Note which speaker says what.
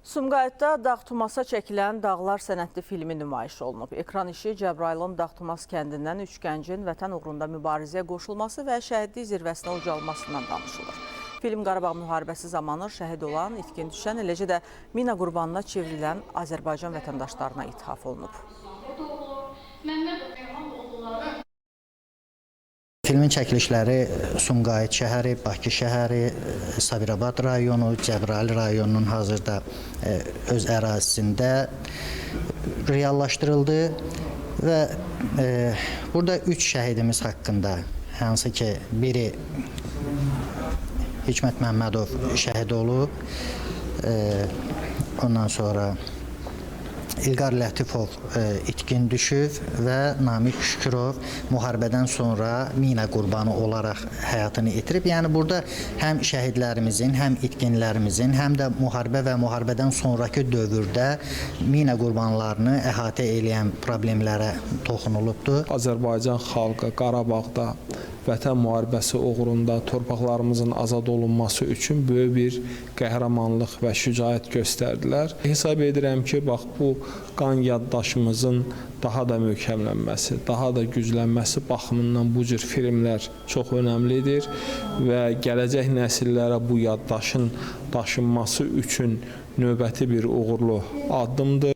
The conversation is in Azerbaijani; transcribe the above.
Speaker 1: Sumqayıtda Dağ-Tumasa çəkilən Dağlar sənədli filmi nümayiş olunub. Ekran işi Cəbrayılın Dağ-Tumas kəndindən üç gəncin vətən uğrunda mübarizəyə qoşulması və şəhidlik zirvəsinə ucalmasından danışılır. Film Qarabağ müharibəsi zamanı şəhid olan, itkin düşən, eləcə də mina qurbanına çevrilən Azərbaycan vətəndaşlarına ithaf olunub.
Speaker 2: Filmin çəkilişləri Sumqayıt şəhəri, Bakı şəhəri, Sabirabad rayonu, Cəbrayıl rayonunun hazırda öz ərazisində reallaşdırıldı və burada üç şəhidimiz haqqında, hansı ki biri Hikmət Məmmədov şəhid olub, ondan sonra İlqar Lətifov itkin düşüb və Namiq Şükürov müharibədən sonra mina qurbanı olaraq həyatını itirib. Yəni burada həm şəhidlərimizin, həm itkinlərimizin, həm də müharibə və müharibədən sonrakı dövrdə mina qurbanlarını əhatə eləyən problemlərə toxunulubdur.
Speaker 3: Azərbaycan xalqı Qarabağda vətən müharibəsi uğrunda torpaqlarımızın azad olunması üçün böyük bir qəhrəmanlıq və şücaət göstərdilər. Hesab edirəm ki, bax bu qan yaddaşımızın daha da möhkəmlənməsi, daha da güclənməsi baxımından bu cür filmlər çox önəmlidir və gələcək nəsillərə bu yaddaşın daşınması üçün növbəti bir uğurlu addımdır.